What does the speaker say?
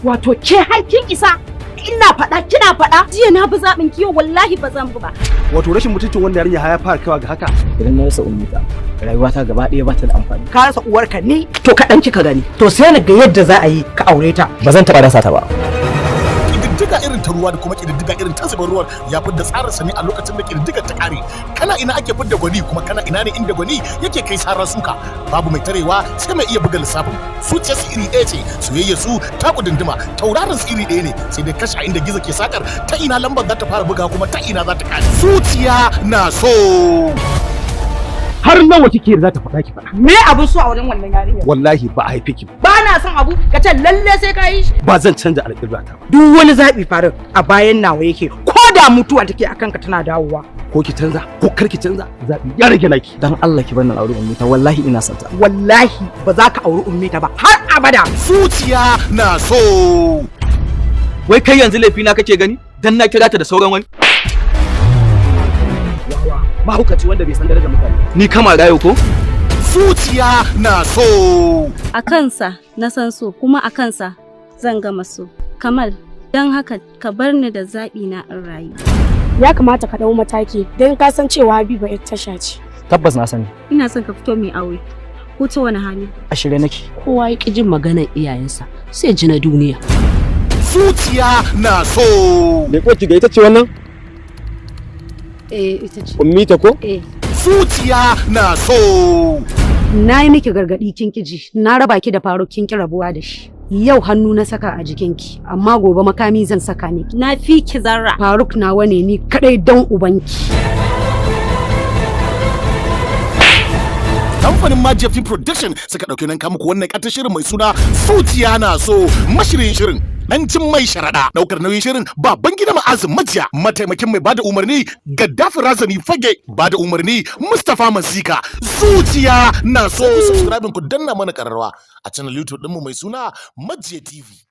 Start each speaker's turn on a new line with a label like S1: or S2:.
S1: Wato ke har kin isa ina faɗa kina faɗa? Jiya na bi zaɓin ki, yau wallahi ba zan bi ba.
S2: Wato rashin mutuncin wannan yarinya har ya fara kaiwa ga haka.
S3: Idan na rasa Ummita, rayuwata gaba ɗaya ba ta da amfani.
S4: Ka rasa uwarka ni to kaɗan kika gani, to sai na ga yadda za a yi ka aure ta.
S3: Ba zan taɓa rasa ta ba.
S5: Ƙididdiga irin ta ruwa da kuma ƙididdiga irin ta zubar ruwan ya fidda tsarin sa ne a lokacin da ƙididdigar ta ƙare. Kana ina ake fidda gwani, kuma kana ina ne inda gwani yake kai sarar suka. Babu mai tarewa sai mai iya buga lissafin. Zuciyar su iri ɗaya ce, soyayya su ta kudunduma, tauraron su iri ɗaya ne, sai dai kashe a inda gizo ke sakar, ta ina lambar za ta fara buga kuma ta ina za ta ƙare. Zuciya Na So.
S2: Har nawa kike da za ta faɗa ki faɗa?
S4: Me abin so a wajen wannan yarinya?
S2: Wallahi ba a haife ki ba.
S4: Ba na son abu ka ce lalle sai ka yi shi.
S2: Ba zan canza alƙibla ta ba.
S4: Duk wani zaɓi Faruk a bayan nawa yake, ko da mutuwa take akan ka tana dawowa.
S2: Ko ki canza ko kar ki canza, zaɓi ya rage naki.
S3: Dan Allah ki bar ni aure Ummita, wallahi ina son ta.
S4: Wallahi ba za ka auri Ummita ba har abada.
S5: Zuciya Na So.
S6: Wai kai yanzu laifina kake gani dan na kira ta da sauran wani?
S3: Mahaukaci wanda bai san darajar mutane.
S6: Ni kama rayo ko?
S5: Zuciya Na So.
S7: A kansa na san so, kuma a kansa zan gama so. Kamal, don haka ka bar ni da zaɓi na in rayu.
S8: Ya kamata ka ɗau mataki don ka san cewa Habiba 'yar tasha ce.
S3: Tabbas na sani.
S7: Ina son ka fito mai aure. Ko ta wani hali.
S3: A shirye nake.
S9: Kowa ya ƙi jin maganar iyayensa sai ji na duniya.
S5: Zuciya Na So.
S10: Me ko ga ita ce wannan?
S9: Eh, ita ce.
S10: Ummita ko?
S9: Eh.
S5: Zuciya Na So.
S11: Na yi miki gargaɗi kin ƙiji, na raba ki da Faruk kin ki rabuwa da shi. Yau hannu na saka a jikinki, amma gobe makami zan saka miki.
S7: Na fi ki zarra.
S11: Faruk nawa ne ni kadai don ubanki.
S5: Kamfanin Majiya Film Production suka ɗauki nan muku wannan ƙatar shirin mai suna Zuciya Na So. Mashirin shirin dan mai sharaɗa, ɗaukar nauyin shirin Baban Gida Ma'azin Majiya, mataimakin mai bada umarni Gaddafi Razani Fage, bada umarni Mustapha Masika. Zuciya Na So. Ku subscribe, ku danna mana kararwa a channel YouTube ɗinmu mai suna Majiya TV.